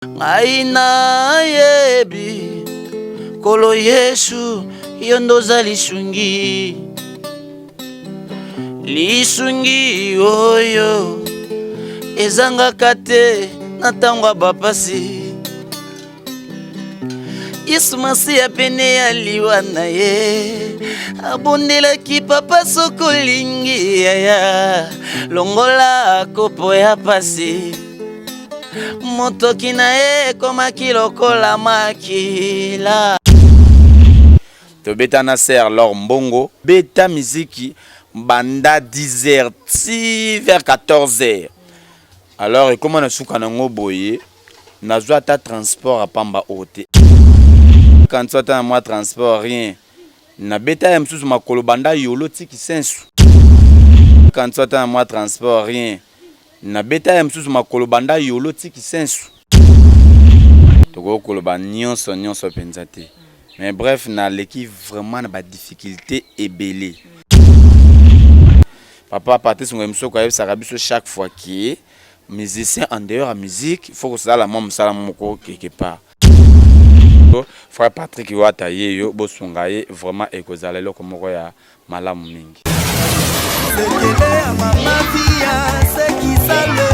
Ngai nayebi Nkolo Yesu, yo nde oza lisungi, lisungi oyo ezangaka te na ntango ya bapasi. Yesu Masiya pene ya liwa na ye abondelaki papa soki olingi yaya longola kopo ya pasi motoki na ye ekomaki lokola makila. Tobeta na sœur L'or Mbongo. Beta miziki banda 10 heures ti vers 14 heures. Alors ekoma na suka nango boye nazwa ata transport ya pamba oyo te. Kanisa ata na mwa transport rien. Nabeta ya mosusu makolo banda Yolo ti Kisensu. Kanisa ata na mwa transport rien. Nabeta ya mosusu makolo banda Yolo ti Kisensu. Tokoki koloba nyonso nyonso mpenza te. Mais bref naleki vraiment na ba difficultes ebele. Papa Patrice Ngoy Musoko ayebisaka biso chaque fois que musicien en dehors ya musique il faut kosala mwa mosala moko quelque part. Frère Patrick Wata ye yo bosunga ye vraiment ekozala eloko moko ya malamu mingi. Sekele ya mama fia sekisale.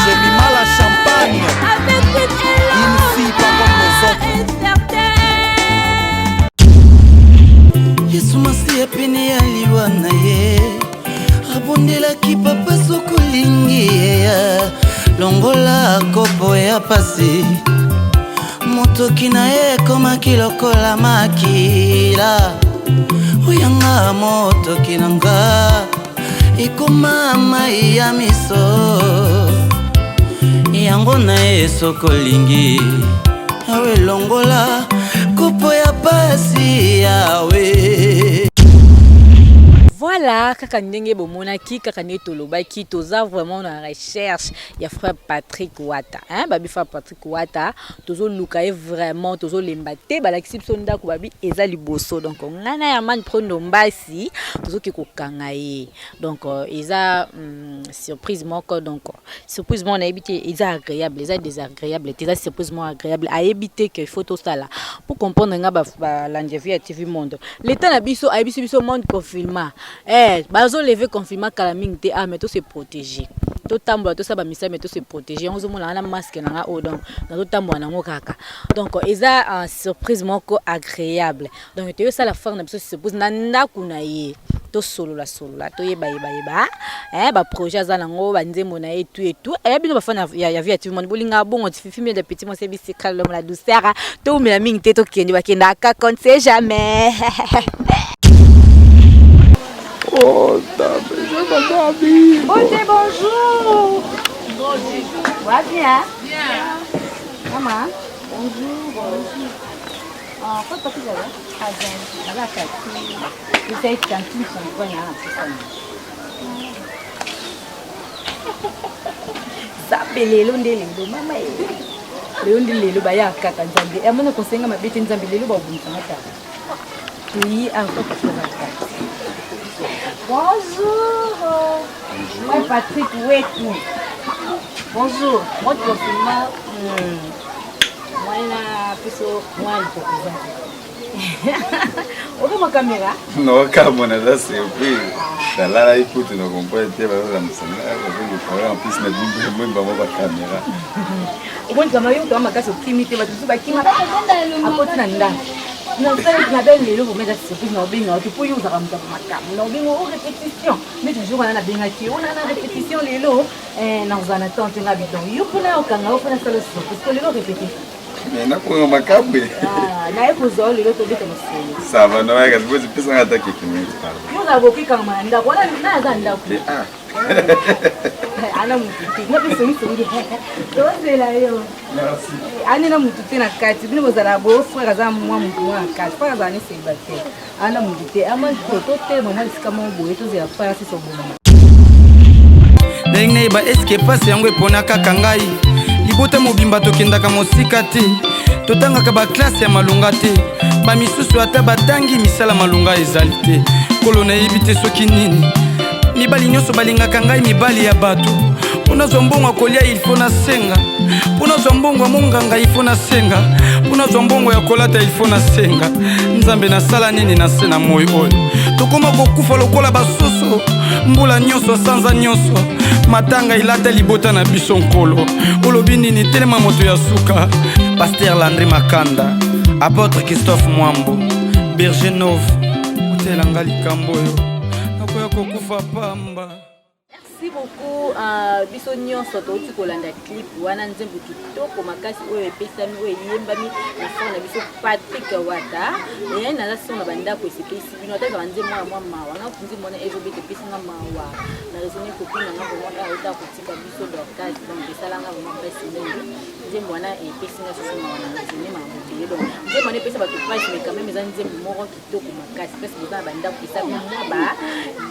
Jemima la champagne, une fille pas comme les autres. Yesu Masiya pene ya liwa na ye abondelaki papa soki olingi yeya longola kopo ya pasi motoki na ye ekomaki lokola makila oyanga motoki na nga ekoma mai ya miso yango na ye soki olingi awe longola kopo ya pasi yawe. Voilà, kaka ndenge bomonaki, kaka ndenge tolobaki, toza vraiment na recherche ya frère Patrick Wata. Hein, babi frère Patrick Wata, tozoluka ye vraiment, tozolemba te, balakisi biso ndako babi eza liboso. Donc ngai na Herman Prondo Mbasi, tozoki kokanga ye. Donc euh, eza hum, surprise moko donc surprise moko nayebi te eza agréable eza désagréable te eza surprise moko agréable ayebi te que il faut tosala pour comprendre nga balandi ya vie ya tv monde l'état na biso ayebisi biso monde confinement eh bazo lever confinement kala mingi te ah mais to se protéger totambola tosala bamisala mais to se protéger yango ozomona nga na masque na nga oyo donc nazotambola nango kaka donc eza uh, surprise moko agréable Donc toyo sala frère na biso surprise na ndaku na ye tosolola solola toyeba yeba yeba eh ba projet aza nango ba nzembo na ye tout et tout eh bino ba fan ya ya vie ya TV monde bolinga bongo fifi mieux de petit moi c'est bisikala l'homme la douceur to umela mingi te tokende bakenda kaka on ne sait jamais. Oh, Nzambe, je vais dormir. Bonjour, bonjour. Bonjour. Va bien? Bien. Maman, bonjour, bonjour. Ah, kwa papi zala? Azali. Aza kati. Ezali cantine champagne na pesa na. Nzambe lelo nde lelo mama ye. Lelo nde lelo baya kaka Nzambe. Amona kosenga mabe te Nzambe lelo babundisa nga tata. Toyi awa papi aza kati. Bonjour. Moi Patrick Wetu. Bonjour. Moi confinement. Hmm. Mwana biso mwana eza te. Okoma kamera? Naokamwa naza surprise. Nalalaki kutu na comprendre te bazolamusa ngai bazoluka en plus na bimbo bango ba camera. Omoni kama yo kama makasi okimi te bato mosusu bakima akoti na ndako. Nasali na belle lelo vraiment eza surprise na obenga yo te mpo yo ozalaka moto ya makambo na obenga o répétition neti jour wana nabengaki yo ona na répétition lelo Eh, nakozala na temps te nga bidon yo mpona okanga yo mpona sala surprise po lelo répété Mais nakonga makambo e. Ah, naye kozwa yo lelo tobeta masolo Ça va, non, kasi bozi pesa nga ata quelques minutes pardon. yo ozala bokekangama na ndako wana na aza ndako Eh, ah. ana motu te nga mpe songisongi tozela yo Merci. ani na motu te na kati bino bozala bo frère aza mwa motu mwa na kati frère azala ni célibataire Ana mutu te ama totelema mwa esika moko boye tozela frère asisa oboma. Ndenge nayeba eske pasi yango epona kaka ngai libota mobimba tokendaka mosika te totangaka baklase ya malonga te bamisusu ata batangi misala malonga ezali te. Nkolo nayebi te soki nini. Mibali nyonso balingaka ngai, mibali ya bato. Mpo nazwa mbongo ya kolia, il faut nasenga. Mpo nazwa mbongo ya monganga, il faut nasenga. Mpo nazwa mbongo ya kolata, il faut nasenga. Nzambe, nasala nini na se na moi oyo? Tokoma kokufa lokola basoso, mbula nyonso, sanza nyonso, matanga elata libota na biso. Nkolo, olobi nini? Telema, moto ya suka. Pasteur Landry Makanda, apôtre Christophe Mwambo, Berger Nove, otelanga likambo oyo, nakoya kokufa pamba. Merci beaucoup. Biso nyonso touti kolanda clip wana, nzembo kitoko makasi oyo epesami, oyo eyembami na frère na biso Patrick Wata. Eyai naza so na bandako, esepelisi bino ata ezaka nzembo ya mwa mawa. Nga nzembo wana ezobeta, epesinga mawa na raisonne copine nanga vraiment auta kotika biso, Dorcas. Donc esalanga vraiment mpasi mingi. Nzembo wana epesinga susu mawa na raisonne makambo ebele. Donc nzembo wana epesa bato mpasi, mais quand même eza nzembo moko kitoko makasi. Place boza na bandako, esali mwa ba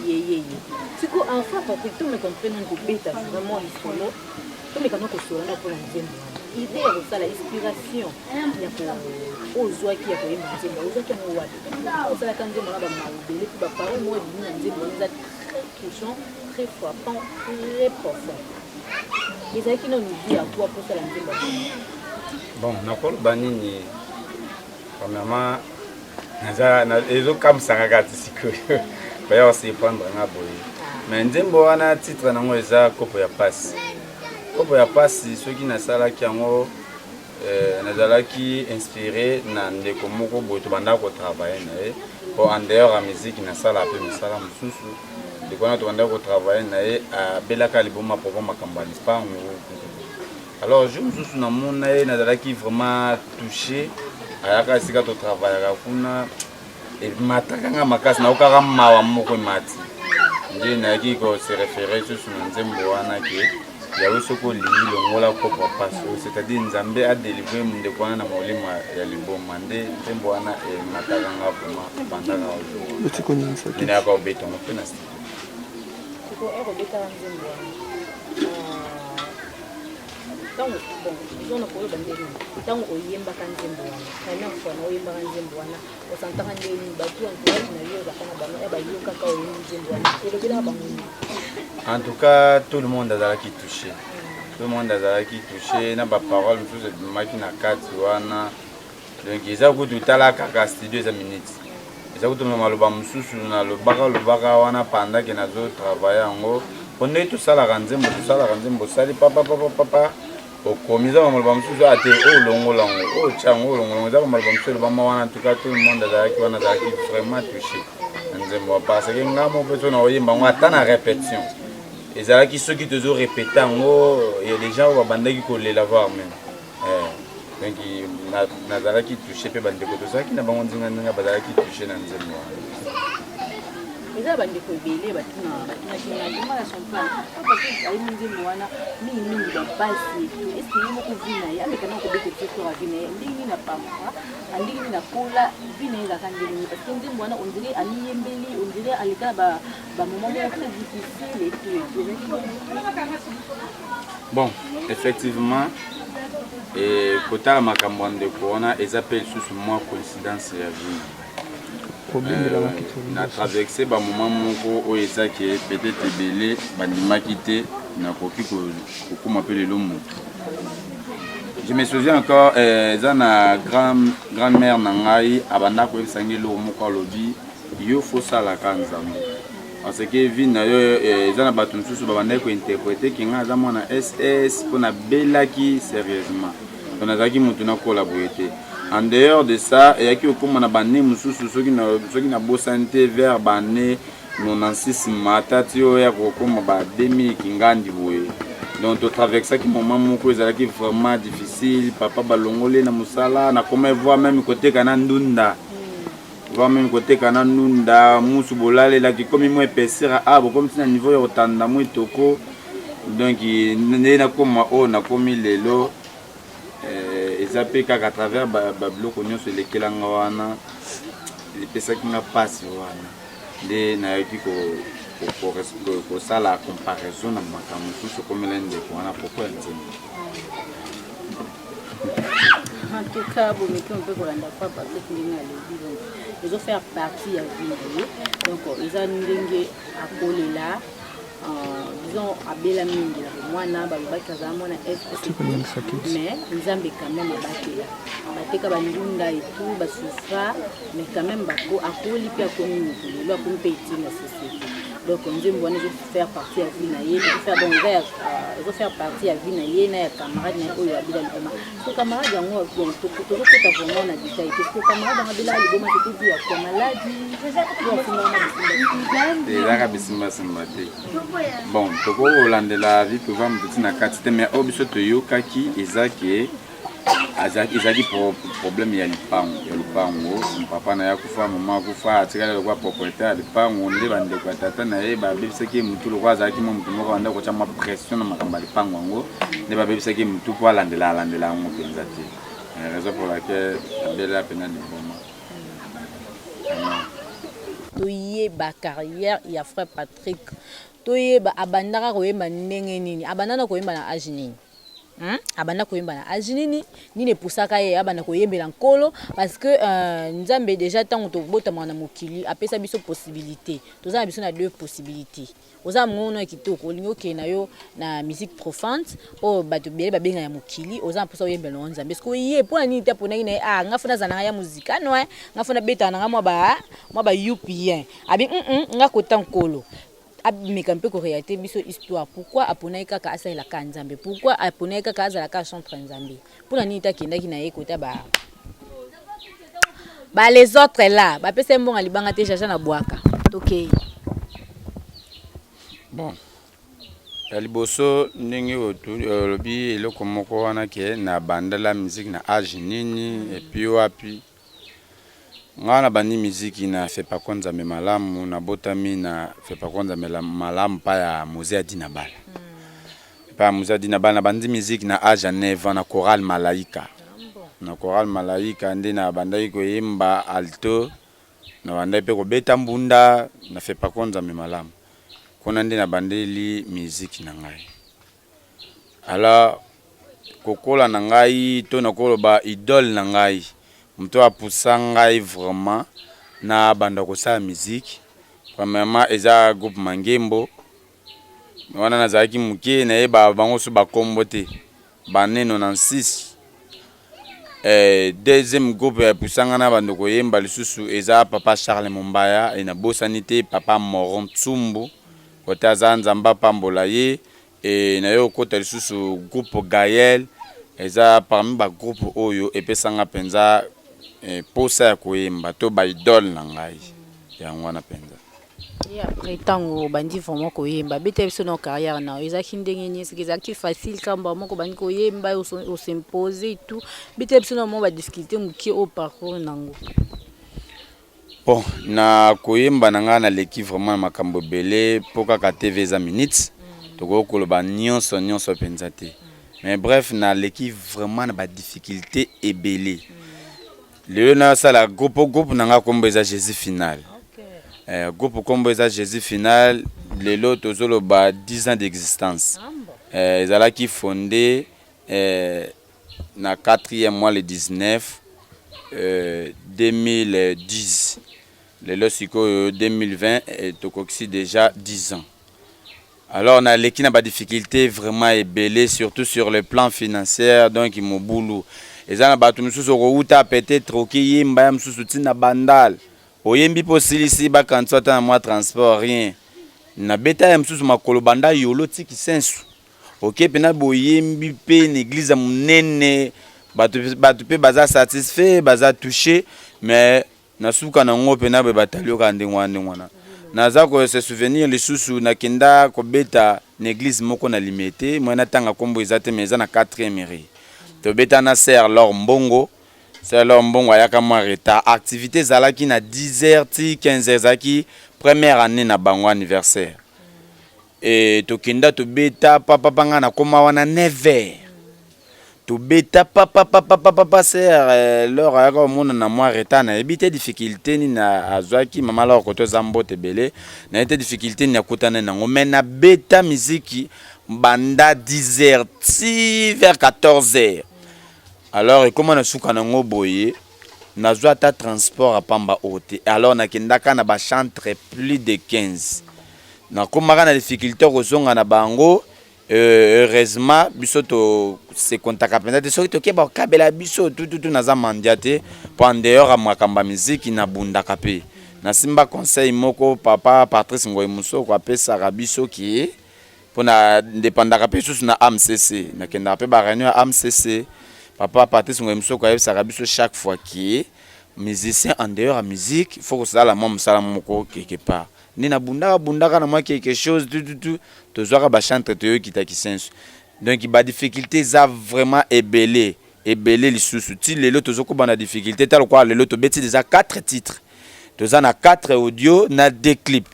yeyeye. Siko enfin Patrick, tomeka mpe nani kobeta vraiment lisolo, tomeka na kosola na mpona nzembo wana. Idée ya kosala, inspiration ya ozwaki ya koyemba nzembo, ozwaki yango wapi? Osalaka nzembo na bamawa ebele, mpe baparole moko ebimi na nzembo wana eza très touchant, très frappant, très profond. Ezalaki nano idée ya kwa kosala nzembo ya? Bon, nakoloba nini? Premièrement, naza ezokamwisanga kaka ti sikoyo baya kosurprendre nga boye. Mais nzembo wana, titre nango eza Kopo ya Pasi. Kopo ya Pasi, soki nasalaki yango, nazalaki inspiré na ndeko moko boye tobandaka kotravaille na ye, po en dehors ya musique nasala mpe mosala mosusu. Ndeko wana tobandaka kotravaille na ye abelaka liboma, propos makambo ya lipango. Alors jour mosusu namona ye, nazalaki vraiment touché. Ayaka esika totravaillaka kuna, emataka nga makasi, naokaka mawa moko emati. Nde nayaki kose référer susu na nzembo wana ke "Yawe, soki olingi, longola kopo ya pasi oyo", c'est-à-dire Nzambe adélivre ndeko wana na molimo ya liboma. Nde nzembo wana emataka nga vraiment bandaka jour nde nayaka kobeta yango mpe na studio. Okobetaka nzembo wana ntango, bon, ozona koyeba ndenge nini? Ntango oyembaka nzembo wana première fois na oyembaka nzembo wana, osantaka ndenge nini? Bato entourage na yo ozalaka na bango ya bayokaka oyembi nzembo wana, elobelaka bango nini? En tout cas, tout le monde azalaki touché, tout le monde azalaki touché na baparole mosusu ebimaki na kati wana. Donc eza kutu, tala kaka studio, eza minute, eza kutu na maloba mosusu nalobaka lobaka wana pendant ke nazotravaille yango, po ndenge tosalaka nzembo, tosalaka nzembo, osali papapapapa, papa, okomi, eza bamaloba mosusu ate oyo olongola yango, oyo otya yango, oyo olongola yango, eza bamaloba mosusu elobama wana. En tout cas, tout le monde azalaki wana azalaki vraiment touché na nzembo, parce que nga moko mpe so na oyemba yango, ata na répétition ezalaki, soki tozorépéte yango, ya des gens oyo babandaki kolela, voire même. Donc nazalaki touché, mpe bandeko tozalaki na bango ndinga-ndinga bazalaki touché na nzembo wana. Eza bandeko ebele batuna, batunaki ngai nga na Champagne, papa ayembi nzembo wana mingimingi bapasi etu, est-ce ye moko vie na ye, ameka na kobeta biso histoire ya vie na ye, ndenge nini na parfois, ndenge nini nakola, vie na ye ezalaka ndenge nini? Parce que nzembo wana, on dirait amiyembeli, on dirait aleka na bamoment moko très difficile et tout et tout. Ezalaki Bon, effectivement, e kotala makambo ya ndeko wana eza mpe lisusu mwa coïncidence ya vie. Na traverse bamoment moko oyo eza ke peut-être ebele bandimaki te nakoki kokóma mpe lelo motu. Je me souviens encore, eza na grand grand mère na ngai abanda koyebisa ngai eloko moko, alobi: "Yo fosalaka Nzambe, parce que vie na yo eza na bato mosusu babandaki kointerprete ke ngai aza mwana ss mpo nabelaki sérieusement." Donc nazalaki motu nakola boye te. En dehors de ça, eyaki kokóma na bane mosusu, soki nabosani te, vers bane 96 mata ti oyo ya kokóma ba 2000 kingandi boye. Donc totraversaki moment moko ezalaki vraiment difficile. Papa balongoli na mosala, nakoma voire même koteka na ndunda, voire même koteka na ndunda musu bolalelaki, komi mo épaisseur a bokomi ti na niveau ya kotanda mo etoko. Donc nde nakoma oyo nakomi lelo, eza mpe kaka à travers babiloko nyonso elekelanga wana, epesaki nga mpasi wana. Nde nayaki kosala comparaison na makambo mosusu okomela ndeko wana propos ya nzembo. En tout cas, bomeki mpe kolanda frère Patrick ndenge alobi. Donc ezofaire partie ya vie na ye. Donc eza ndenge akolela, disons abela mingi na bomwana. Balobaki azala mwana fcp, mais Nzambe quand même abatela. Bateka bandunda et tout, basouffra, mais quand même akoli mpe akomi moto. Lelo akomi mpe etime na société. Donc nzembo wana ezofaire partie ya vie na ye, donc eza ezofaire partie ya vie na ye na ya camarade na ye oyo abela liboma. So camarade yango, donc tozokota vraiment na détail te. So camarade yango abelaka liboma, c'était dû à quoi? Maladie to afungaka bisimba? Ezalaka bisimbasimba te. Bon, tokoki kolandela vie privée moto ntina kati te, mais oyo biso toyokaki eza ke ezalaki problème ya lipango, ya lupango. Papa na ye akufa, mama akufa, atikali lokola propriétaire ya lipango. Nde bandeko ya tata na ye babebisaki ye motu, lokola azalaki mwa motu moko banda kotya mwa pression na makambo ya lipango yango. Nde babebisaki ye motu mpo alandela alandela yango mpenza te. Raison pour laquelle abela mpena liboma. Toyeba carrière ya frère Patrick, toyeba abandaka koyemba ndenge nini, abanda na koyemba na age nini, Abanda koyemba na age nini? Nini epusaka ye abanda koyembela Nkolo? Parce que Nzambe déjà, ntango tobotamaka na mokili, apesa biso possibilité. Toza na biso na deux possibilités. Oza mongono ya kitoko, olingi okende na yo na musique profane oyo bato ebele babenga ya mokili, oza na mposa oyembela nango Nzambe. Ce ye mpo na nini te aponaki na ye? Ah, nga fo nazala nanga ya muzika no, nga fo nabetaka nanga mwa ba upien abi nga kota Nkolo. Ameka mpe korelater biso histoire, pourquoi aponaki kaka asalelaka Nzambe, pourquoi aponaki kaka azalaka chantre Nzambe, mpona nini te akendaki na ye kota ba les autres là bapesa ye mbongo libanga te. Jaja na bwaka tokei. Bon, ya liboso, ndenge olobi eloko moko wana ke na bandala musique na age nini et puis wapi, ngai na bandi miziki na Fepako Nzambe Malamu. Nabotami na Fepako Nzambe Malamu, pa ya Mose Adina Bala, pa ya Mose Adina Bala. Nabandi miziki na age ya 9 ans na chorale Malaika. Na chorale Malaika nde nabandaki koyemba alto, nabandaki mpe kobeta mbunda. Na Fepako Nzambe Malamu kuna nde nabandeli miziki na ngai. Alors kokola na ngai, to nakoloba idole na ngai, moto apusa ngai vraiment na banda kosala musique, premièrement eza groupe Mangembo. Wana nazalaki moke, nayeba bango so bakombo te, baneno na 6. Deuxième groupe epusa ngai na bando koyemba lisusu eza papa Charles Mombaya. E nabosani te papa Moron Tsumbu, kote aza, Nzambe apambola ye. E naye kokota lisusu groupe Gael. Eza parmi bagroupe oyo epesanga mpenza posa ya koyemba, to baidole na ngai yango wana mpenza. Et après, ntango obandi vraiment koyemba, beta biso na carrière na yo ezalaki ndenge nini? Soki ezalaki facile kamba moko obandi koyemba, os'impose et tout, beta biso na mwa badifficulté moke oyo parcours nango. Bon, na koyemba na ngai, naleki vraiment na makambo ebele, mpo kaka TV eza minute, tokoki koloba nyonso nyonso mpenza te. Mais bref, naleki vraiment na badifficulté ebele. Lelo nasala groupe, groupe na ngai nkombo eza Jésus Final. Groupe nkombo eza Jésus Final. Lelo tozoloba 10 ans d'existence. Ezalaki fondé na 4e mois, le 19 2010. Lelo sikoyo 2020, tokokisi déjà 10 ans. Alors naleki na badifficulté vraiment ebele, surtout sur le plan financier. Donc mobulu eza na bato mosusu, okowuta peut-être okeyemba ya mosusu ntina Bandal, oyembi mpo osilisi, bakanti ata na mwa transport, rien. Nabeta ya mosusu makolo banda Yolo tiki Sensu, oke mpena boyembi mpe na église ya monene, bato mpe baza satisfait, baza touché, mais na suka nango mpena boye batali yo kaka ndenge wana, ndenge wana. Naza kose souvenir lisusu, nakenda kobeta na église moko na Limete, moi natanga nkombo eza te, mais eza na 4e rue. Tobeta na sœur Lor Mbongo. Sœur Lor Mbongo ayaka mwa retard. Activité ezalaki na 10 heures ti 15 heures, ezalaki première année na bango, anniversaire. E tokenda, tobeta papapa, ngai nakóma wana 9 heures. Tobeta papapapapapa, sœur Lor ayaka komona na mwa retard. Nayebi te difficulté nini azwaki. Mama Lor, koto eza, mbote ebele. Nayebi te difficulté nini akutana nango, mais nabeta miziki banda 10 heures ti vers 14 heures. Alors ekoma na suka nango boye, nazwa ata transport ya pamba oyo te. Alors nakendaka na ba chantre plus de 15. Nakomaka na difficulté ya kozonga na bango. Heureusement biso to se contaka mpenza te soki toke bakabela biso tututu. Naza mandia te, mpo en dehors ya makambo ya miziki nabundaka mpe nasimba conseil moko papa Patrice Ngoyi Musoko apesaka biso ke mpo na ndepandaka mpe lisusu na AMCC, nakendaka mpe ba réunion ya AMCC. Papa Patrice Ngoyi Musoko ayebisaka biso chaque fois ke musicien, en dehors ya musique, faut kosala mwa mosala moko quelque part. Nde nabundaka bundaka na mwa quelque chose tututu, tozwaka bachantre, toyokita kisenso. Donc badifficulté eza vraiment ebele ebele lisusu. Ti lelo tozokoba na difficulté. Ta lokola lelo tobeti déjà 4 titres, toza na 4 audio na 2 clip,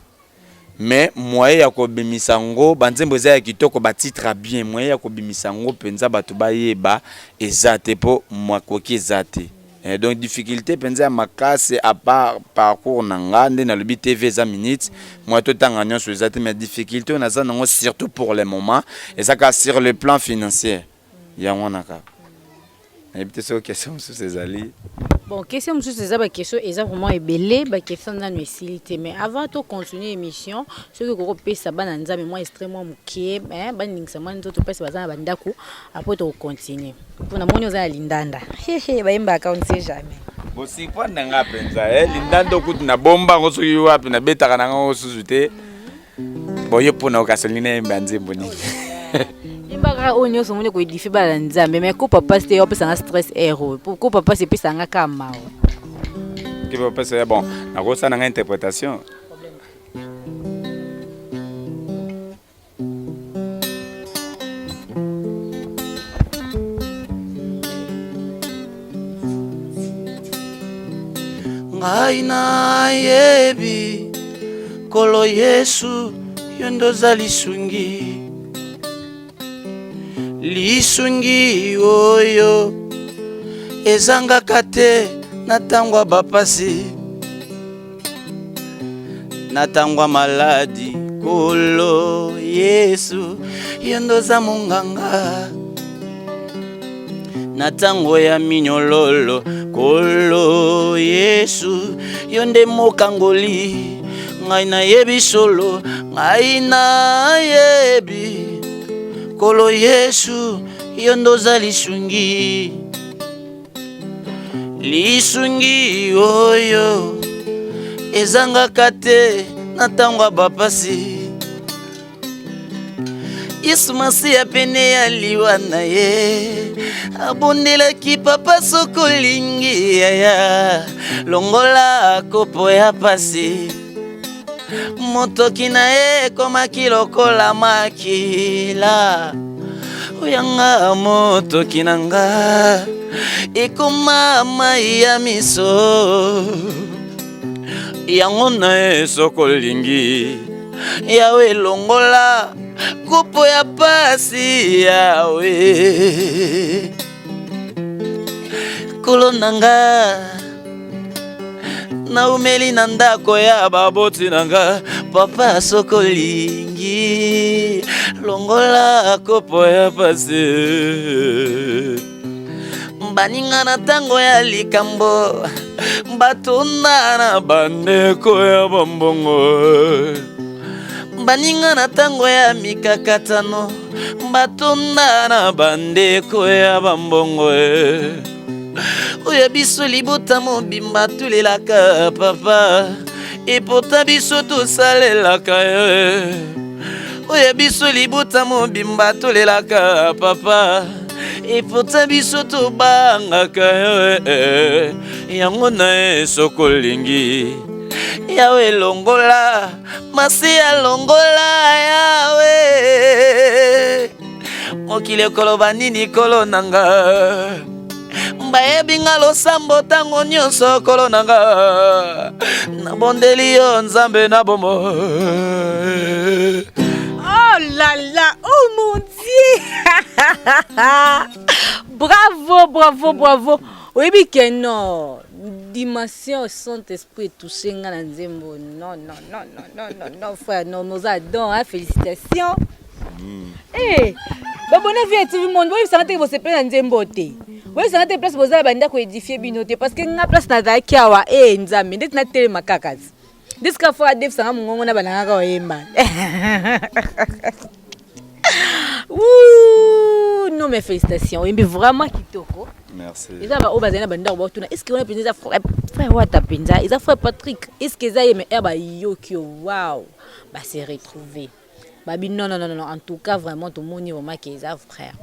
mais moyen ya kobimisa yango, banzembo eza ya kitoko, batitre ya bien, moyen ya kobimisa yango mpenza bato bayeba eza te, mpo makoki eza te. Donc difficulté mpenza ya makasi, à part parcours na nga nde nalobi TV eza minute moyen totanga nyonso eza te. Mais difficulté oyo naza nango surtout pour le moment eza kaka sur le plan financier, yango wana kaka. Nayebi te soki question mosusu ezali. Bon, question mosusu eza, baquestion eza vraiment ebele, baquestion nanu esili te. Mais avant tocontinue émission, soki okoki kopesa bana Nzambe mwa extrait mwa moke, baningisa mwa nzoto mpasi baza na bandako, après tokocontinue, mpo namoni oza na lindanda, bayembaka, on ne sait jamais. Bosurprendre na nga mpenza. Lindanda okuti na bomba yango soki wapi, nabetaka na ngango susu te. Boye mpona okasi olingi nayemba nzembo nini? Yembaka oyo nyonso omoni koédifier bana na Nzambe. Mais ko papa te, opesanga stress ero ko papa epesanga kaka mawa. Ke papa ya bon, nakosala nanga interprétation. Ngai nayebi, Nkolo Yesu, yo nde oza lisungi, lisungi oyo ezangaka te na ntango ya bapasi, na ntango ya maladi. Nkolo Yesu, yo nde oza monganga. Na ntango ya minyololo, Nkolo Yesu, yo nde mokangoli. Ngai nayebi solo, ngai nayebi, Nkolo Yesu, yo nde oza lisungi, lisungi oyo ezangaka te na ntango ya bapasi. Yesu Masiya, pene ya liwa na ye, abondelaki papa: soki olingi yaya, longola kopo ya pasi. Motoki na ye ekomaki lokola makila. Oyanga motoki na nga ekoma mai ya miso. Yango na ye, soki olingi Yawe, longola kopo ya pasi. Yawe, Nkolo na nga, naumeli na ndako ya baboti na nga. Papa, soki olingi, longola kopo ya pasi. Baninga na ntango ya likambo batunda na bandeko ya bambongo. Baninga na ntango ya mikakatano batunda na bandeko ya bambongo. Oyo biso libota mobimba tolelaka papa, epota biso tosalelaka ye. Oyo biso libota mobimba tolelaka papa, epota biso tobangaka ye. Yango na ye, soki olingi Yawe, longola Masiya, longola Yawe. Mokili ekoloba nini, Nkolo na nga? Bayebi nga losambo ntango nyonso. Nkolo na nga, nabondeli yo, Nzambe na bomo. Oh là là, oh mon Dieu! Bravo, bravo, bravo. Oyebi ke non, dimension Saint-Esprit etouche nga na nzembo. Non, non, non, non, non, non, non, frère, non, noza don, hein, félicitations. Eh, babone vie TV Monde, boyebisanga teke bosepeli na nzembo te. Boyebisanga te place boza na bandako édifie bino te, parce que nga place nazalaki awa e Nzambe ndeti natelema kaka ndeti kaka fo adefisanga mongongo na banangaka oyemba. Ouh, non mais félicitations, oyembi vraiment kitoko. Merci. Eza baoyo bazali na bandako baotuna est ce que wana mpenza eza frère Wata, mpenza eza frère Patrick, est ce que eza ye? Mais ere bayoki yo, wow, base retrouver babi non, non, non, non, en tout cas vraiment tomoni vraiment ke eza frère.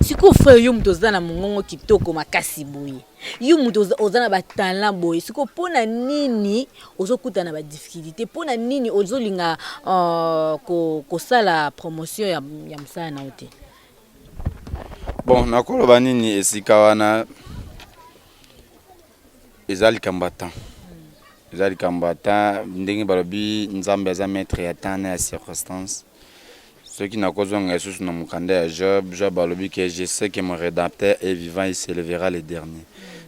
Sikoyo frère, yo moto oza na mongongo kitoko makasi boye, yo moto oza na batalent boye, sikoyo mpona nini ozokutana na badifficulté? Mpona nini ozolinga kosala promotion ya mosala na yo te? Bon, nakoloba nini esika wana? Eza likambo ya temps, eza likambo ya temps. Ndenge balobi, Nzambe aza maître ya temps na ya circonstance. Soki nakozonga lisusu na mokanda ya Job, Job alobi ke "Je sais que mon rédempteur est vivant, il s'élèvera le dernier."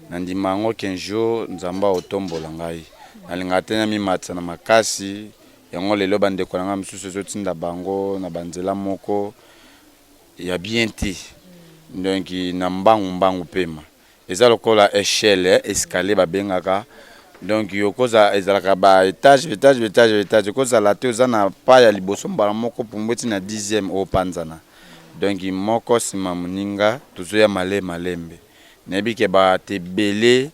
Nandima yango qu'un jour Nzambe akotombola ngai. Nalingaka te namimatisa na makasi. Yango lelo bandeko na ngai mosusu ezotinda bango na banzela moko ya bien te. Donc na mbangu mbangu pema eza lokola échelle, escalier babengaka. Donc okoza ezalaka ba étage, étage, étage, étage. Ekozala te oza na pa ya liboso mbala moko pumbu eti na 10e opanzana. Donc moko nsima moninga, tozoya male malembe. Nayebi ke bato ebele,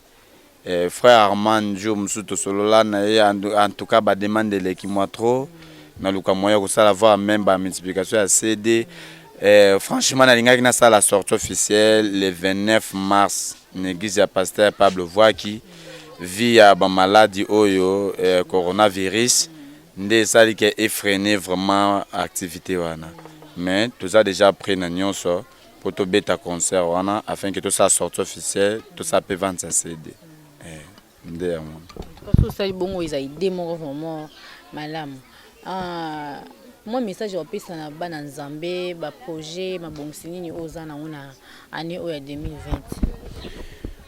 frère Armand, jour mosusu tosolola na ye. En tout cas bademande eleki mwa trop. Naluka moyen ya kosala voir même bamultiplication ya CD. Franchement nalingaki nasala sortie officielle le 29 mars na église ya pasteur Pablo Voaki. Vi ya bamaladi oyo, coronavirus, nde esali ke efreine vraiment activité wana. Mais toza déjà prêt na nyonso mpo tobeta concert wana afin ke tosala sortie officielle, tosala mpe vente ya CD. Nde yango. Kasi osali bongo, eza idée moko vraiment malamu. Ah, mwa message opesa na bana Nzambe, baprojet, mabongisi nini oyo oza nango na année oyo ya 2020?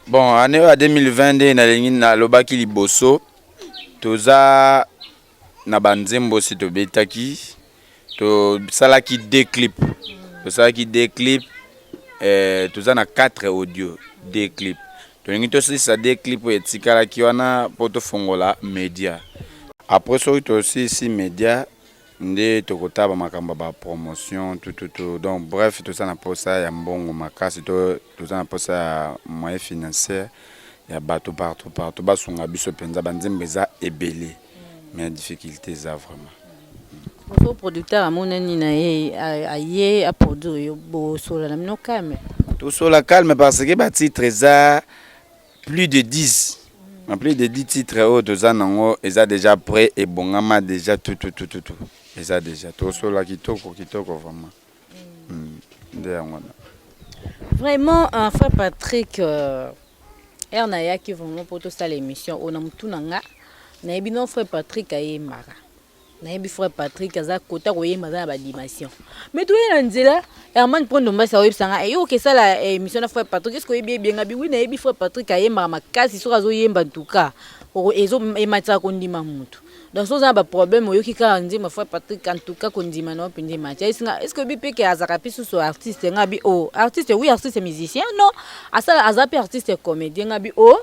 Bon, année oyo ya 2020, nde nalingi nalobaki liboso, toza na banzembo osi tobetaki, tosalaki deux clips, tosalaki deux clips, toza na 4 audio, deux clips. Tolingi tosilisa deux clips oyo etikalaki wana mpo tofongola média. Après soki tosilisi média, nde tokotala bamakambo ya bapromotion tututu. Donc bref, toza na mposa ya mbongo makasi, toza na mposa ya moyen financière ya bato partout partout basunga biso mpenza. Banzembo eza ebele, mais difficulté eza vraiment. So producteur amonani na ye, aye aproduire yo, bosola na bino calme? Tosola calme parce que batitre eza plus de 10, en plus de 10 titres oyo toza nango eza déjà prêt, ebongama déjà, tututututu eza déjà. Tosola kitoko kitoko vraiment. Nde yango wana. Vraiment, frère Patrick, ere nayaki vraiment mpo tosala émission oyo, na motu na nga nayebi no frère Patrick ayembaka, nayebi frère Patrick aza kota koyemba, aza na badimension. Mais toye na nzela, Herman Mpondo Mbasi aoyebisanga eyo okesala émission na frère Patrick, est ce que oyebi? Ebienga bi wi, nayebi frère Patrick ayembaka makasi. Soki azoyemba ntuka ematisaka kondima mutu. Donc so oza na baproblème, oyoki kaka nzembo frère Patrick, en tout cas kondima na yo mpenza emati. Ayesinga: est ce que oyebi mpe ke azalaka mpe susu artiste? Nga bi o artiste, oui, artiste musicien, non, asala, aza mpe artiste comédien. Nga bi o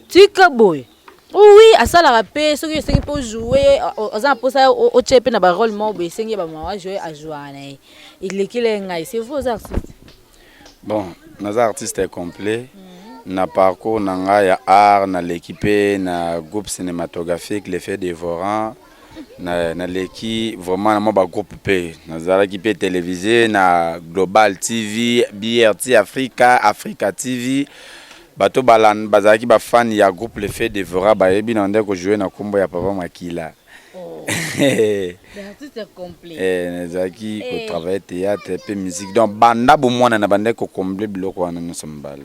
tika boye, oui, asalaka mpe. Soki esengi mpo joue, aza na mposa otie mpe na barole moko boye, esengi bamama joue, ajouaka na ye, elekeli ngai. C'est vrai, oza artiste. Bon, naza artiste complet. Na parcours na ngai ya art, naleki mpe na groupe cinématographique Le Feu Dévorant, naleki vraiment na mwa bagroupe mpe nazalaki mpe télévisé na Global TV, BRT Africa, Africa TV. Bato bazalaki bafani ya groupe Le Feu Dévorant bayebi na nde kojoue na nkombo ya Papa Makila. Artiste complet. Nazalaki kotravaille théâtre mpe musique. Donc banda bomwana na bandaki kocombine biloko wana nyonso mibale.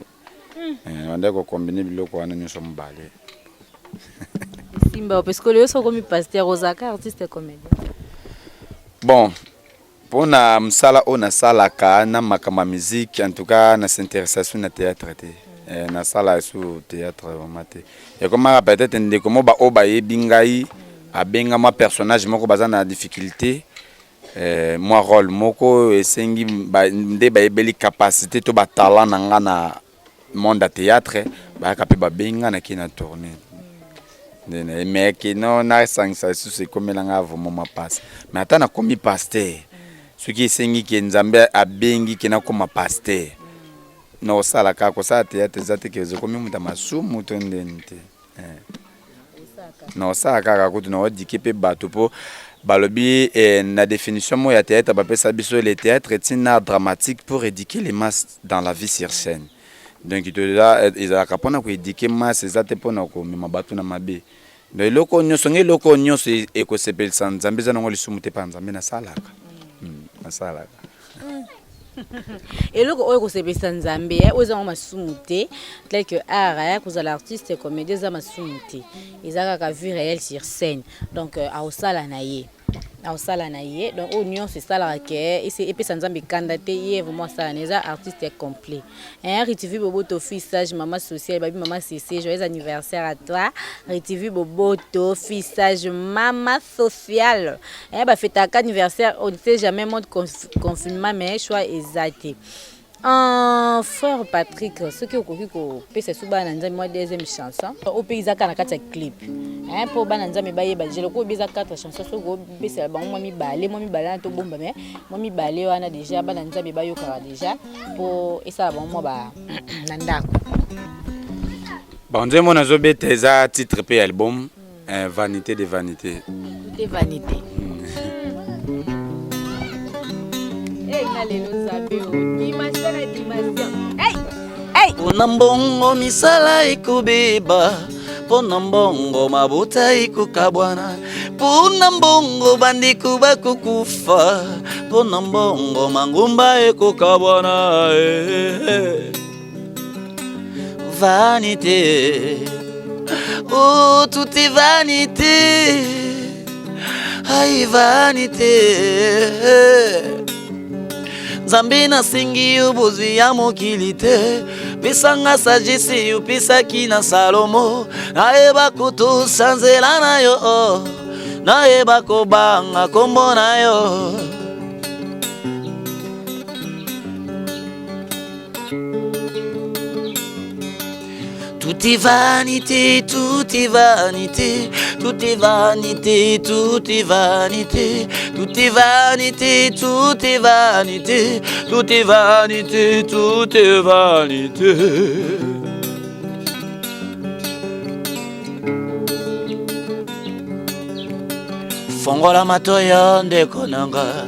Bandaki kocombine biloko wana nyonso mibale. Simba, parce que lelo soki okomi pasteur, ozalaka artiste comédien. Bon, mpona mosala oyo nasalaka na makambo ya musique, en tout cas na s'intéressation na théâtre te. Nasala su théâtre vraiment te. Ekomaka peut-être ndeko mo baoyo bayebi ngai abenga mwa personnage moko, baza na difficulté. Eh, mwa role moko esengi ba, nde bayebeli capacité to ba talent na nga na monde ya théâtre, bayaka mpe babengi nga, nake na tourner nde na mais kino nasangisa lisusu ekomela nga vraiment mwa pasi. Mais ata nakomi pasteur, soki esengi ke Nzambe abengi ke nakoma pasteur, na kosala kaka. Kosala théâtre eza te ke okomi moto ya masumu to ndeni te. Na kosala kaka, kutu na kodike mpe bato, mpo balobi na définition moko ya théâtre bapesa biso: le théâtre est un art dramatique pour éduquer les masses dans la vie sur scène. Donc toza, ezalaka mpona koéduquer masse, eza te mpona komema bato na mabe. Donc eloko nyonso nge, eloko nyonso ekosepelisa Nzambe, eza nango lisumu te mpa Nzambe. Nasalaka, nasalaka. Eloko oyo kosepelisa Nzambe, oyo ezango masumu te, tel que art, kozala artiste comédien eza masumu te, eza kaka vie réelle sur scène. Donc aosala na ye, aosala na ye. Donc oyo nyonso esalaka ke epesa Nzambe ekanda te, ye vraiment asala na, eza artiste complet, hein. Ritivi Boboto, fille sage, mama sociale, babi mama Cc, joyeux anniversaire à toi, Ritivi Boboto, fille sage, mama sociale, hein. Bafetaka anniversaire, on ne sait jamais, mode confinement, mais choix eza te. Frère Patrick, soki okoki kopesa so bana Nzambe mwa deuxième chanson oyo mpe eza kaka na kati ya clip, mpo bana Nzambe bayeba déjà lokola oyebi eza quatre chanson, soki opesela bango mwa mibale, mwa mibale wana tobomba, mais mwa mibale wana déjà bana Nzambe bayokaka déjà mpo esala bango mwa ba na ndako. Bon, nzembo nazobeta eza titre mpe ya album, Vanité de vanité. Tout est vanité. Nga lelo Nzambe o dimension na dimension. Hey! Hey! Mpona mbongo misala ekobeba, mpona mbongo mabota ekokabwana, mpona mbongo bandeko bakokufa, mpona mbongo mangumba ekokabwana, eh. Vanité, oh, tout est vanité, ai vanité. Nzambe, nasengi yo bozwi ya mokili te, pesanga sagesse opesaki na Salomo, nayeba kotosa nzela na yo, nayeba kobanga kombo na yo. Tout est vanité, tout est vanité, tout est vanité, tout est vanité, tout est vanité, tout est vanité, tout est vanité, tout est vanité. Fongola matoyo, ndeko nanga,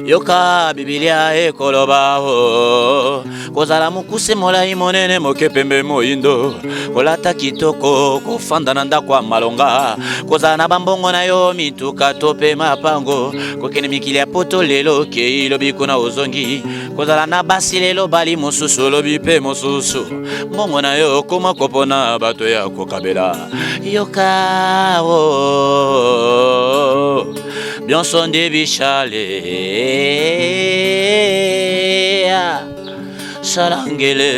yoka Bibilia ekoloba o kozala mokuse, molai, monene, moke, pembe, moyindo, kolata kitoko, kofanda na ndako ya malonga, kozala na bambongo na yo, mituka to mpe mapango, kokende mikili ya poto lelo okei, lobi kuna ozongi, kozala na basi lelo bali mosusu, lobi mpe mosusu, mbongo na yo okoma kopona bato ya kokabela. Yoka o bionso nde bishale salangele.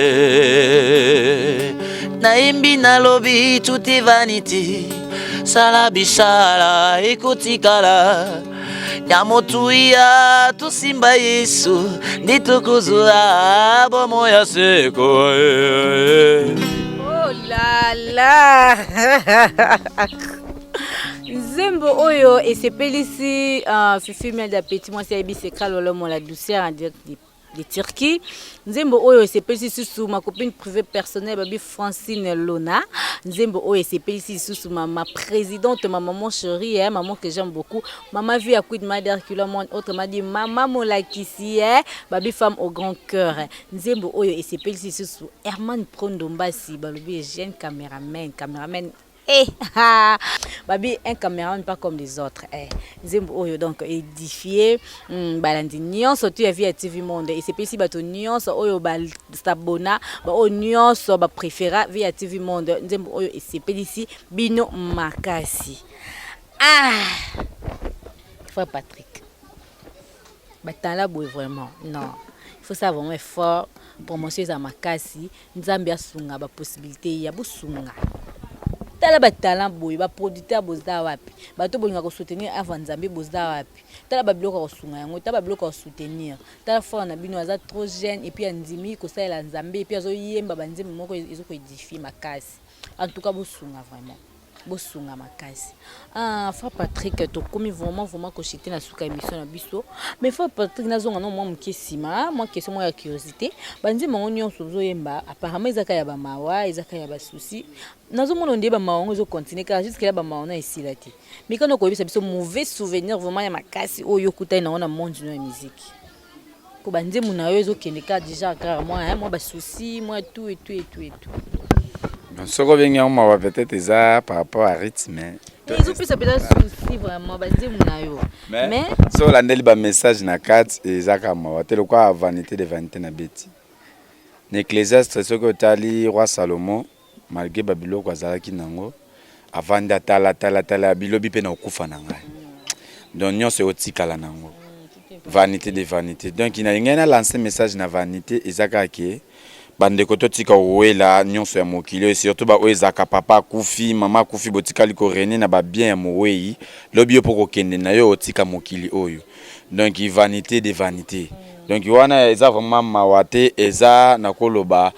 Nayembi, nalobi tout est vanité, sala bisala ekotikala ya motuya, tosimba Yesu nde tokozwa bomo ya seko. Oh là là, nzembo oyo esepelisi Fifi Miel d'Appétit, mwasi ayebi secret lolomo, la douceur en direct de Turquie. Nzembo oyo esepelisi lisusu ma copine privée personnelle, babi Francine Lona. Nzembo oyo esepelisi lisusu mama présidente, ma maman chérie, hein, maman que j'aime beaucoup, mama vie à Queen Mother Kilomon, autrement dit mama Molakisi, hein, babi femme au grand cœur. Nzembo oyo esepelisi lisusu Herman Prondombasi, balobi jeune caméraman, caméraman. Eh, babi un caméraman pas comme les autres, eh. Nzembo oyo donc édifié balandi nyonso tu ya Vie ya TV Monde, esepelisi bato nyonso oyo basabona, baoyo nyonso bapréféra Vie ya TV Monde. Nzembo oyo esepelisi bino makasi. Ah, frère Patrick, batala boye vraiment, non, il faut ça vraiment effort, promotion eza makasi. Nzambe asunga, bapossibilité ya bosunga. Tala ba talent boye, ba producteur boza wapi? Bato bolinga ko soutenir œuvre ya Nzambe boza wapi? Tala ba biloko ya kosunga yango, tala ba biloko ya soutenir. Tala frère na bino aza trop jeune et puis andimi kosalela Nzambe et puis azoyemba ba nzembo moko ezo ko edifier makasi. En tout cas bosunga vraiment. Bosunga makasi. Ah frère Patrick tokomi vraiment vraiment ko chuter na suka émission na biso. Mais frère Patrick nazonga no mwa moke nsima, mwa question moko ya curiosité. Ba nzembo yango nyonso ozoyemba apparemment ezaka ya ba mawa, ezaka ya ba soucis. Nazomona nde ba mawa yango ezo continuer kaka jusque là ba mawa na esila te. Mikano koyebisa biso mauvais souvenir vraiment ya makasi oyo okutani nango na monde no ya musique. Po ba nzembo na yo ezokende kaka déjà kaka mwa hein, mwa ba soucis, mwa tout et tout et tout et tout. Bon, soki obengi yango mawa peut-être eza par rapport à rythme. Ezopesa mpenza souci vraiment ba nzembo na yo. Mais soki olandeli ba message na kati eza kaka mawa te lokola vanité de vanité na beti. Na Ecclésiaste soki otali roi Salomon malgré ba biloko azalaki nango avandi atala atala atala bilobi mpe na kokufa na ngai donc nyonso ekotikala nango vanité de vanité. Donc nalingai na lancer message na vanité eza kaka ke bandeko totika kowela nyonso ya mokili oyo, surtout baoyo ezalaka papa akufi, mama akufi, botikali korene na babien ya mowei, lobi yo mpo kokende na yo otika mokili oyo. Donc vanité de vanité, donc wana eza vraiment mawa te, eza nakoloba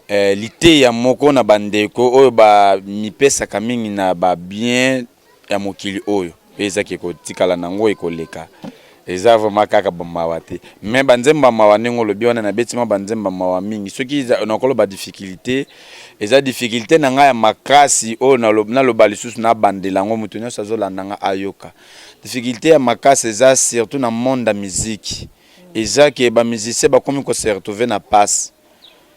liteya moko na bandeko oyo bamipesaka mingi na babien ya mokili oyo mpe ezaki ekotikala nango ekoleka. Eza vraiment kaka bamawa te, mais banzembo ya mawa ndenge olobi wana, nabeti mwa banzembo ya mawa mingi. Soki nakoloba difficulté, eza difficulté na ngai ya makasi oyo naloba lisusu, nabandela yango, moto nyonso azolanda nga ayoka. Difficulté ya makasi eza surtout na monde ya musique, eza ke bamusicien bakomi kose retrouver na passe.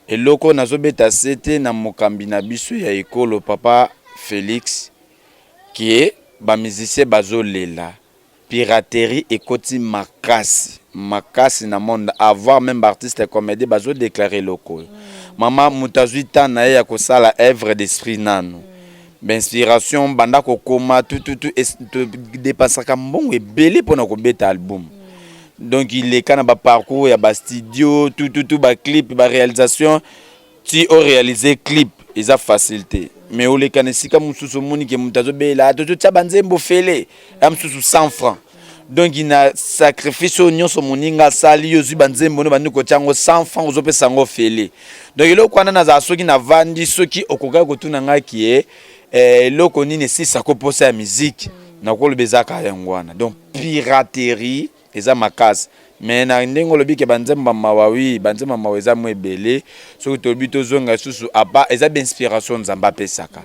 Eloko nazobeta sete na mokambi na biso ya ekolo papa Félix, ke bamusicien bazolela piraterie ekoti makasi makasi na monde, avoir même baartiste comédie bazodéclare eloko oyo. Mama, moto azwi temps na ye ya kosala œuvre d'esprit nanu, bainspiration banda kokoma tututu, dépensaka mbongo ebele mpona kobeta album. Donc ileka na baparcours ya bastudio tututu, baclip, baréalisation, ti oréalise clip eza facile te. Mais oleka na esika mosusu, omoni ke moto azobela tozotia banzembo fele ya mosusu 100 francs. Donc na sacrifice oyo nyonso moninga asali, yo ozwi banzembo no bandi kotia yango 100 francs, ozopesa yango fele. Donc eloko wana nazala soki navandi, soki okokaki kotuna ngai kie eloko nini esisaka mposa ya musique, nakoloba eza kaka yango wana. Donc piraterie eza makasi. Mais na ndenge olobi ke banzembo ya mawa, oui, banzembo ya mawa eza mwa ebele. Soki tolobi tozonga lisusu apa, eza bainspiration Nzambe apesaka,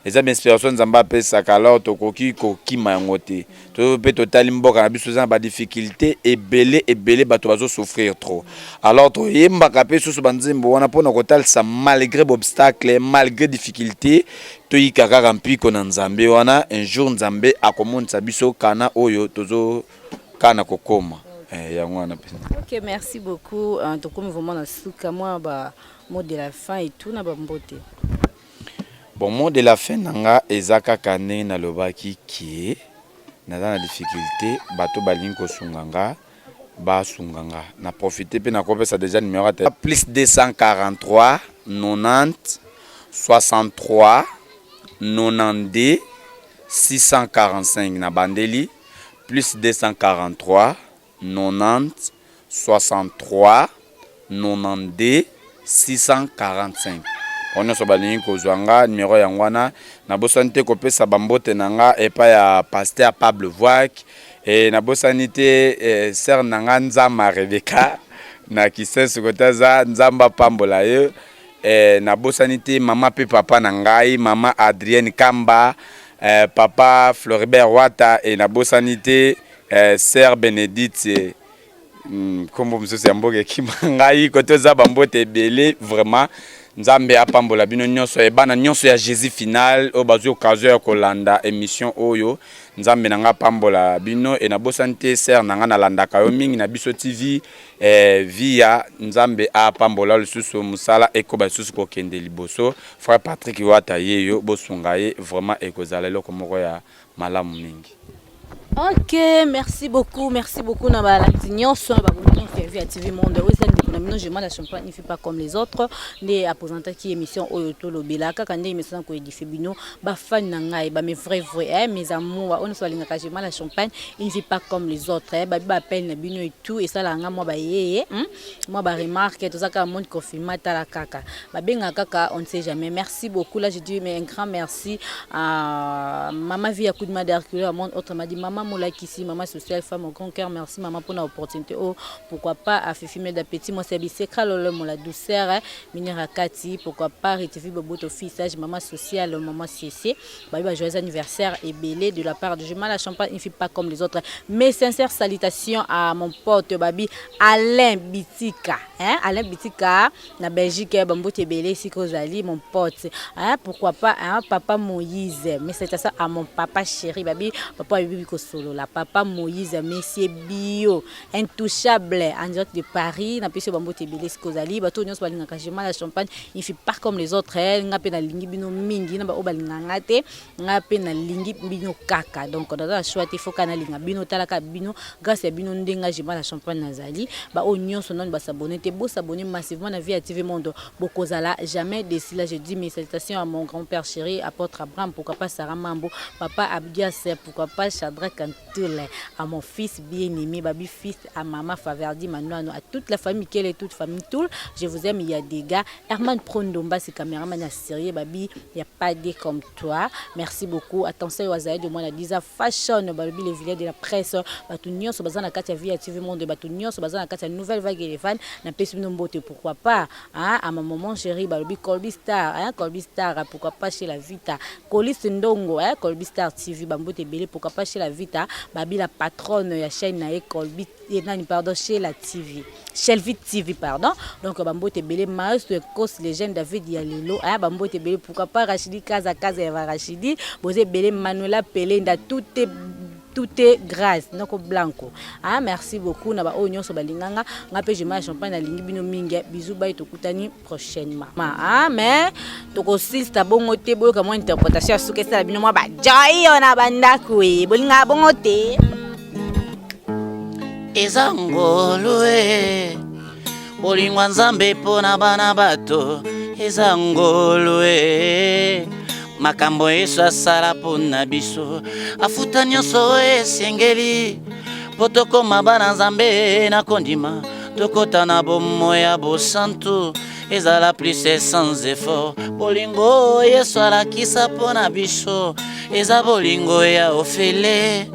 eza bainspiration Nzambe apesaka, alors tokoki kokima yango te. To mpe totali mboka na biso eza na badifficulté ebele ebele, bato bazosouffrir trop, alors toyembaka mpe susu banzembo wana mpona kotalisa malgré baobstacle, malgré difficulté, toyika kaka mpiko na Nzambe wana. Un jour Nzambe akomonisa biso kana oyo tozokana kokoma. Yango wana mpenza. Ok, merci beaucoup. Tokomi vraiment na suka, mwa ba mot de la fin et tout na bambote. Bon, mot de la fin na nga eza kaka ndenge nalobaki ke naza na difficulté, bato balingi kosunga nga basunga nga. Na profite mpe nakopesa déjà numéro ya plus 243 90 63 92 645. Na bandeli plus 243 90 63 92 645. Bango nyonso balingi kozwa nga, numero yango wana. Nabosani te kopesa bambote na nga epai ya pasteur Pablo Voak e, nabosani te sœur na nga Nzama Rebeka na Kisensu kote aza, Nzambe apambola ye. Nabosani te mama mpe papa na ngai, mama Adrienne Kamba, papa Floribert Wata e, nabosani te sœur Bénédicte, nkombo mosusu ya mboka ekima ngai kote oza. Bambote ebele vraiment, Nzambe apambola bino nyonso e bana nyonso ya Jésus Final oyo bazwi occasion ya kolanda émission oyo. Nzambe na ngai apambola bino e. Nabosani te sœur na ngai, nalandaka yo mingi na Biso TV, via Nzambe apambola lisusu, mosala ekoba lisusu kokende liboso. Frère Patrick Wata ye yo, bosunga ye vraiment, ekozala eloko moko ya malamu mingi. Ok, merci beaucoup, merci beaucoup na balandi nyonso na baboni nyonso ya Vie ya TV Monde. Oyo eza ndeko na bino Jema la Champagne ne fait pas comme les autres nde apresentaki émission oyo tolobela kaka nde émission na koédifie bino ba fan na ngai ba mes vrais vrais eh, mes amours oyo nyonso balingaka Jema la Champagne il ne fait pas comme les autres eh, babi ba appel na bino et tout esalaka nga mwa bayeye mwa ba remarque toza kaka monde confinement tala kaka babengaka kaka on ne sait jamais. Merci beaucoup, là je dis mais un grand merci à maman Vie ya Kudima d'Hercule à monde autre m'a dit maman Molakisi, maman sociale, femme au grand cœur, merci maman pour l'opportunité. Oh, pourquoi pas à Fifi Meda Petit, moi c'est Bisekra Lolo la douceur, hein, Minera Kati, pourquoi pas Ritivi Boboto fils sage, maman sociale, maman CC. Bah, bah, joyeux anniversaire et belé de la part de Juma la Champagne, il ne fait pas comme les autres. Mes sincères salutations à mon pote Babi Alain Bitika, hein, Alain Bitika na Belgique, bambote ebele esika ozali mon pote, hein, pourquoi pas hein, papa Moïse. Mes salutations à mon papa chéri Babi, papa Bibi Kosolola, papa Moïse, monsieur Bio, intouchable en direct de Paris, na pesi bambote ebele esika ozali, bato nyonso balingaka Jema la Champagne, il ne fait pas comme les autres, hein, nga pe nalingi bino mingi na ba oyo balingaka nga te, nga pe nalingi bino kaka, donc naza na choix te, faut kaka nalinga bino, talaka bino, grâce ya bino nde nga Jema la Champagne nazali. Ba oyo nyonso nanu ba s'abonner te, bo s'abonner massivement na Vie ya TV Monde, bokozala jamais déçu. Là je dis mes salutations à mon grand-père chéri apôtre Abraham, pourquoi pas Sarah Mambo, papa Abdias, pourquoi pas Shadrach Kantoul, à mon fils bien-aimé Babi fils, à maman Faverdi Manuano, à toute la famille Kele, toute famille Toul, je vous aime. Il y a des gars Herman Prondomba, c'est caméraman à sérieux Babi, il y a pas des comme toi, merci beaucoup. Attention Wazaï de moi na Disa Fashion, balobi les villages de la presse, bato nyonso baza na kati ya Vie ya TV Monde, bato nyonso baza na kati ya Nouvelle Vague Elephant, na pesi bino mbote, pourquoi pas hein, à ma maman chérie balobi Colby Star, hein, Colby Star, pourquoi pas chez la Vita, Colis Ndongo, hein, Colby Star TV, bambote ebele, pourquoi pas chez la Vita, babi la patronne ya chaîne na ye Colby nani pardon chez la TV, Shelvi TV pardon. Donc bambote ebele Maestro Ekos les jeunes David Yalelo, hein, bambote ebele, pourquoi pas Rachidi Kaza Kaza ya Rachidi, boze ebele Manuela Pelenda, tout est grâce noko blanco, ah merci beaucoup na ba oyo nyonso balinganga nga pe Jema ya Champagne nalingi bino mingi, bisous bye, tokutani prochainement. Ah mais tokosilisa bongo te, boyoka mwa interprétation ya suka esala bino mwa ba joyo na bandako e bolingaka bongo te. Eza ngolu e bolingo ya Nzambe mpo na bana bato, eza ngolu e makambo Yesu asala mpo na biso, afuta nyonso oyo esengeli mpo tokoma bana Nzambe na kondima, tokota na bomoi ya bosantu, ezala plus sans effort. Bolingo Yesu alakisa mpo na biso eza bolingo ya ofele,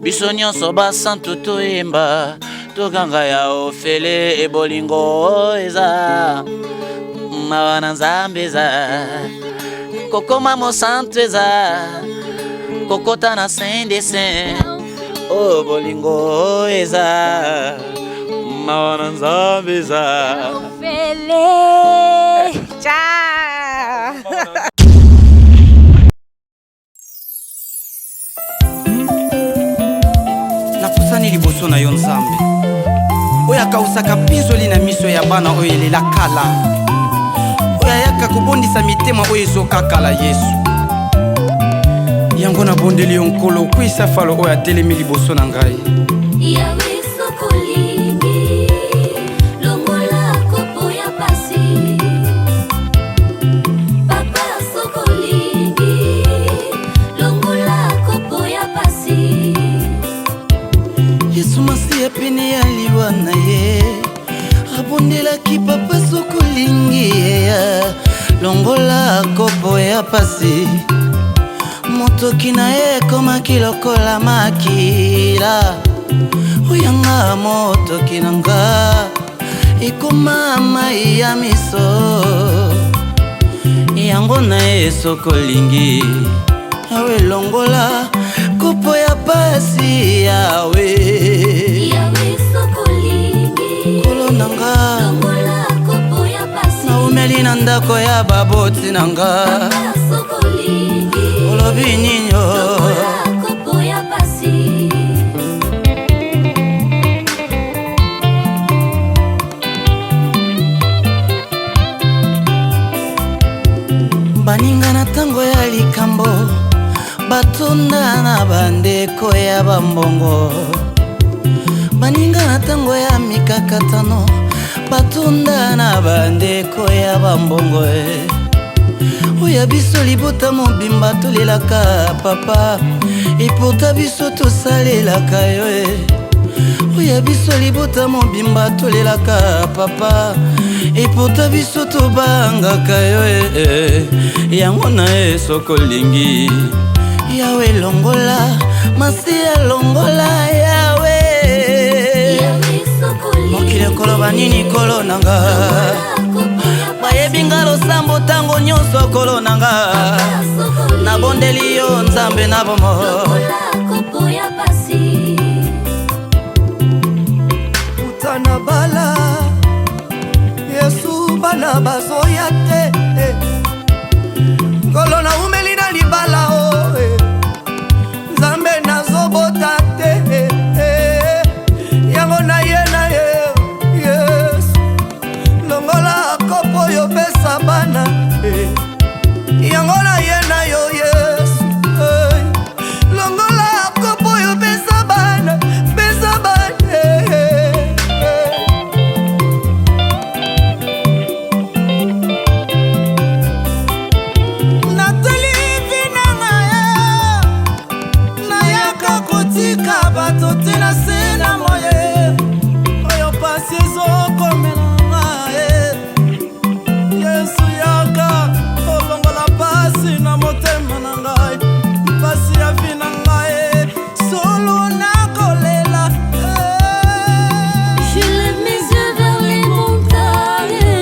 biso nyonso basantu toyemba toganga ya ofele, ebolingo eza mawa na Nzambe, eza kokoma mosantu, eza kokota na saint des saints. Oh, bolingo eza mawa na Nzambe, eza ofele. Ciao. Napusani liboso na yo Nzambe oyo akausaka mpinzoli na miso ya bana oyo elela kala, oyo ayaka kobondisa mitema oyo ezokakala. Yesu, yango nabondeli yo Nkolo, okweyisa falo oyo atelemi liboso na ngai. Yawe sokolingi longola kopo ya pasi, papa sokolingi longola kopo ya pasi. Yesu Masiya pene ya liwa na ye abondelaki papa sokolingi ye longola kopo ya pasi, motoki na ye ekomaki lokola makila, oyanga motoki na nga ekoma mai ya miso, yango na ye sokolingi awe longola kopo ya pasi, yawe. Yawe sokolingi Nkolo na nga longola kopo ya pasi, naumeli na ndako ya baboti na nga, papa sokolingi olobi nini o? Longola kopo ya pasi. Baninga na ntango ya likambo Batonda na bandeko ya bambongo, baninga na ntango ya mikakatano. Batonda na bandeko ya bambongo e. Oyo biso libota mobimba tolelaka papa, epota biso tosalelaka yo e. Oyo biso libota mobimba tolelaka papa, epota biso tobangaka yo e. Yango na ye soki olingi Yawe longola Masiya, longola Yawe. Mokili ekoloba nini kolo na nga? Bayebi nga losambo ntango nyonso kolo na nga. Nabondeli yo Nzambe na bomo. Uta na bala Yesu, bana bazoya te. Nkolo, naumeli na libala o eh. Nzambe, nazobota te eh. Yango na ye na ye Yesu, longola kopo oyo, pesa bana eh. Yango na ye na yo Yesu eh. Longola kopo oyo, pesa bana, pesa bana eh, eh. Natali vie na ngai, nayaka kotika bato te na se na moye oyo pasi ezokomela ngai. Yesu, yaka olongola pasi na motema na ngai, pasi ya vie na ngai, solo nakolela. Je lève mes yeux vers les montagnes,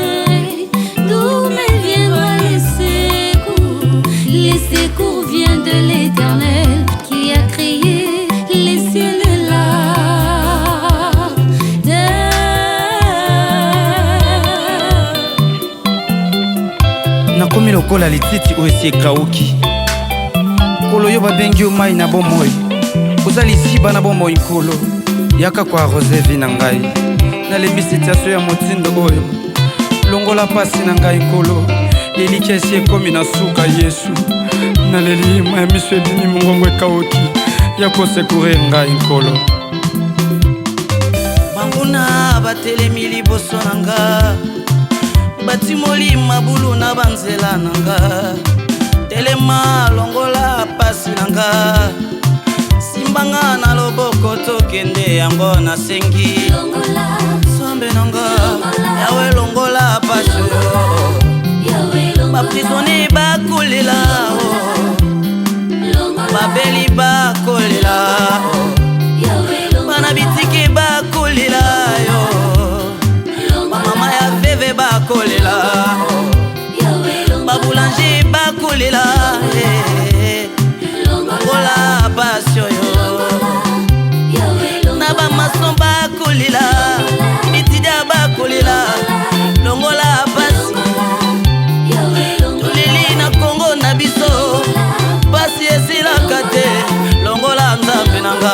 d'où me viendra les secours. Les secours viennent de l'Éternel qui a créé les cieux et la terre. Nakomi lokola lititi oyo esi ekauki. Nkolo, yo babengi yo mai na bomoi, oza lisiba na bomoi. Nkolo, yaka koarroser vie na ngai. Nalembi situation ya motindo oyo, longola pasi na ngai Nkolo. Elikya esi ekomi na suka. Yesu, naleli, mai ya miso ebimi, mongongo ekauki, ya kosecourir ngai Nkolo. Banguna batelemi liboso na nga, batimoli mabulu na banzela na nga. Telema, longola pasi na nga, simbanga na loboko tokende. Yango nasengi Nzambe na nga, Yawe, longola pasi oyo. Baprisonnier bakolela, babeli bakolela, bana bitiki bakolela yo, bamama ya veuve bakolela, baboulanger bakolela eh. Longola pasi oyo, na bamaçon bakolela, bitida bakolela, longola pasi. Toleli na Kongo na biso, pasi esilaka te, longola Nzambe na nga.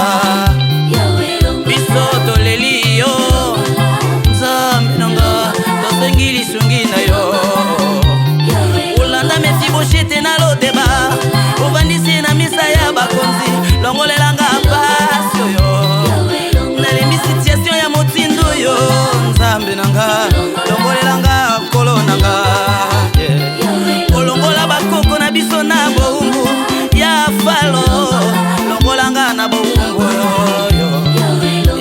Biso toleli yo Nzambe na nga, tosengi lisungi na yo. Olanda Mefiboshete na Lodeba, ovandisi na misa ya bakonzi, longolelanga pasi oyo. Nalembi situation ya motindo oyo, Nzambe na nga, longolelanga nkolo na nga. Yeah. Olongola bakoko na biso na bowumbu ya Falo, longolanga na bowumbu oyo.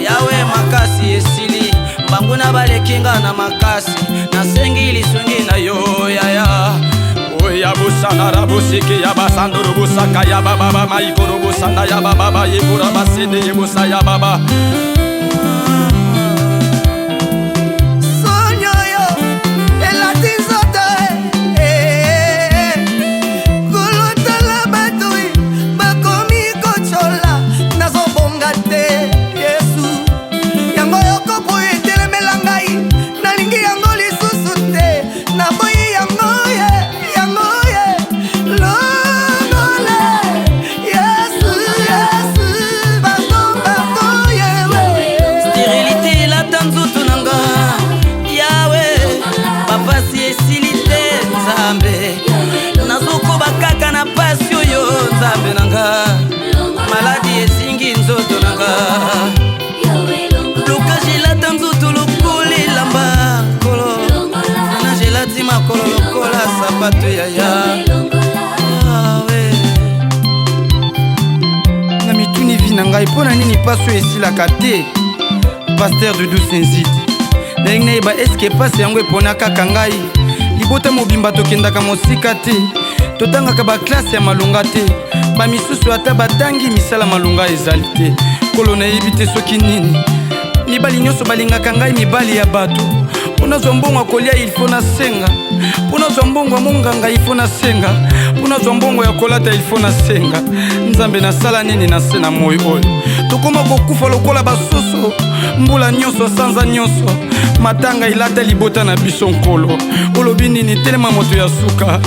Yawe, makasi esili, banguna balekinga na makasi, nasengi lisungi na yo yaya. Oya busana rabusiki ya basanduru busaka ya baba maikuru busana ya baba yebura basende yebusa ya baba. Soni oyo elati nzoto. Kolotala bato bakomi kotyola, nazobonga te Yesu. Yango yo kopo etelemela ngai, nalingi yango lisusu te, naboyi yango ye, yango ye, longola Yesu, Yesu, pardon, pardon yewe. ngai, mpo na nini mpasi oyo esilaka te? Pasteur Dudu Senzidi, nalingi nayeba eske mpasi yango epona kaka ngai? Libota mobimba tokendaka mosika te, totangaka baklase ya malonga te, bamisusu ata batangi misala malonga ezali te. Nkolo, nayebi te soki nini. Mibali nyonso balingaka ngai, mibali ya bato. Mpo nazwa mbongo ya kolia, il faut nasenga. Mpo nazwa mbongo ya monganga, il faut nasenga. Mpo nazwa mbongo ya kolata, il faut nasenga. Nzambe, nasala nini na se na moi oyo? Tokóma kokufa lokola basoso, mbula nyonso, sanza nyonso, matanga elata libota na biso. Nkolo, olobi nini? Telema moto ya suka.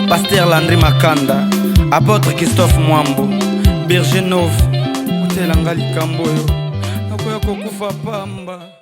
Pasteur Landri Makanda, apôtre Christophe Mwambo, Berger Nove, otelanga likambo oyo, nakoya kokufa pamba.